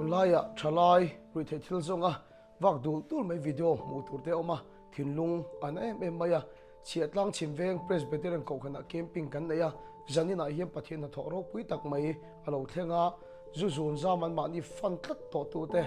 Tunlaiah thalai ruihtheih thil zawnga vak dul dul mai video hmuh tur te a awm a, thinlung a na em em mai a. Chhiahtlang Chhimveng Presbyterian Kohhranah camping kan nei a, zaninah hian Pathian hnathawh ropui tak mai a lo thleng a, zu zun zam an mahni fan tlat tawh tute,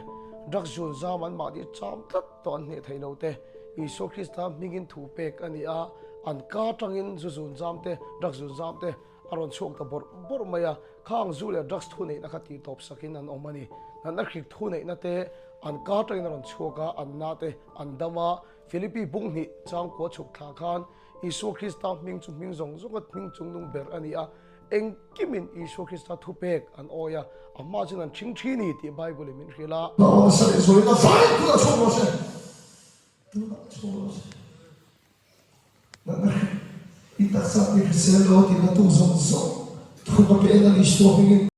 drugs zun zam an mahni cham tlat tawh an hneh thei lo te, Isua Krista hmingin thu pek a ni a, an ka tangin zu zun zam te, drugs zun zam te a rawn chhuak ta bawrh bawrh mai a, khang zu leh drugs thu neihna kha tih tawp sakin an awm a ni. Natna hrik thu neihna te an ka tangin a rawn chhuak a, an na te an dam a, Philippi bung hnih changkua chhuk thla khan Isua Krista hming chu hming zawng zawnga hming chungnung ber a ni a, engkimin Isua Krista thupek an awi a, a hma chuan an ṭhing ṭhi ni tih Bible in min hrilh a. Hna nasa leh zualin a vai tunah chhuak rawh se, tunah chhuak rawh se. Natna hrik i taksa ti hrisel lo tihna tu zawng zawng thu ka pe en a Isua hmingin.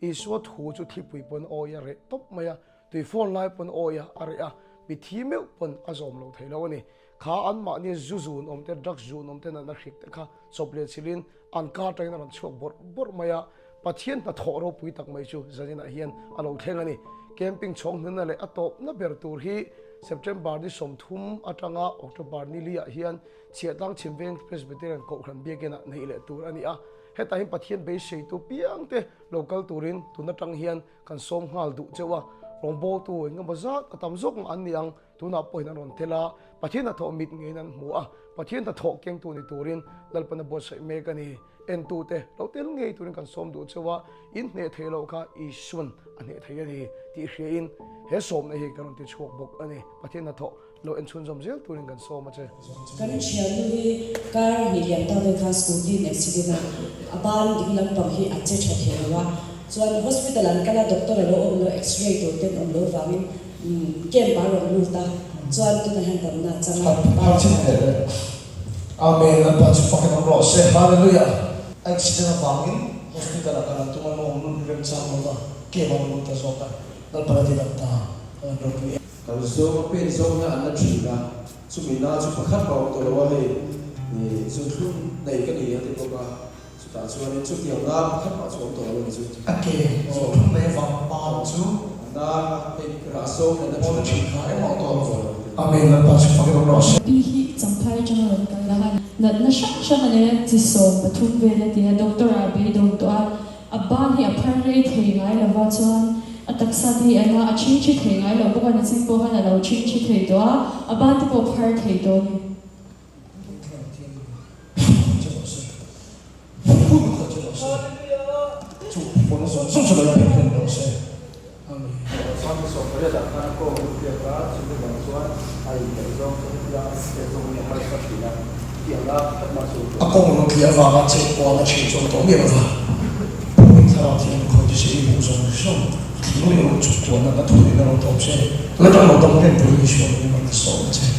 Isua thu chu thlipui pawn awi a reh tawp mai a, tui fawn lai pawn awi a a reh a, mithi meuh pawn a zawm lo thei lo a ni. Kha anmahni zu zun awm te, drugs zun awm te natna hrik te kha chawp leh chilhin an kar atangin a rawn chhuak bawrh bawrh mai a, Pathian hnathawh ropui tak mai chu zaninah hian a lo thleng a ni. Camping chhawng hnuna leh a tawpna ber tur hi September ni 30 atanga October ni li ah hian Chhiahtlang Chhimveng Presbyterian Kohhran Biakinah neih leh tur a ni a. Hetah hian Pathian beiseitu piangte lo kal turin tun atang hian kan sawm nghal duh cheuh a, rawngbawltu engemaw zat a tam zawk mah an ni ang, tunah pawhin an rawn tel a, Pathian hnathawh mit ngeiin an hmu a, Pathian hnathawh kengtu ni turin Lalpan a buatsaih mek a ni. Entute lo tel ngei turin kan sawm duh cheuh a, in hneh theih loh kha Isuan a hneh thei a ni tih hriain he sawmna hi kan rawn ti chhuak bawk a ni. Pathian hnathawh Lo en chhunzawm zel turin kan sawm a che. Kan thiannu hi car hnih lian tak vel khan scooty in accident a, a ban ding lampang hi a che tha thei lo a, chuan hospital an kal a doctor a lo awm lo x-ray tur ten awm lo vangin camp ah a rawn lut a, chuan tunah hian damna a chang a, Phar chin hle hle. Amen Lalpa chu fakin awm rawh se. Hallelujah. Accident avangin hospital ah kal an tum a, lo awm lut remchang lo va, camp ah a rawn lut ta zawk a, Lalpa la ti dam ta, ka rawn ropui em. Kal zawng a pen zawng hian an la thin a, chumi na chu pakhat mah awm tawh lo a, hei zuthlum nei ka ni a ti bawk a, chutah chuanin chutiang na pakhat mah chu awm tawh lo a ni chu. A ke zuthlum nei vang ban chu a na hei rah zawng hian a thin kha engmah awm tawh lo. Amen Lalpa chu fakin awm rawh se. Pi hi Champhai atanga rawn kal a, natna hrang hrang a nei a, chi 13 vel a ti a, doctor ah a beidawng tawh a, A ban hi a phar rei thei ngai lo va, chuan a taksa te hi a na a chhingchhi thei ngai lo bawk a, nichin pawh khan a lo chhingchhi thei tawh a, a ban te pawh a phar thei tawh a ni. A kawng rawn tli avanga chet kual a chhe chuan tawh miah lova, Pawmin thlarau thiam khawi te se i hmuh zawng zawng thlir leh rawh chuk tuahna ka thawh in a rawn tawp che, la dang lo dam reng turin Isua min rawn la sawm a che.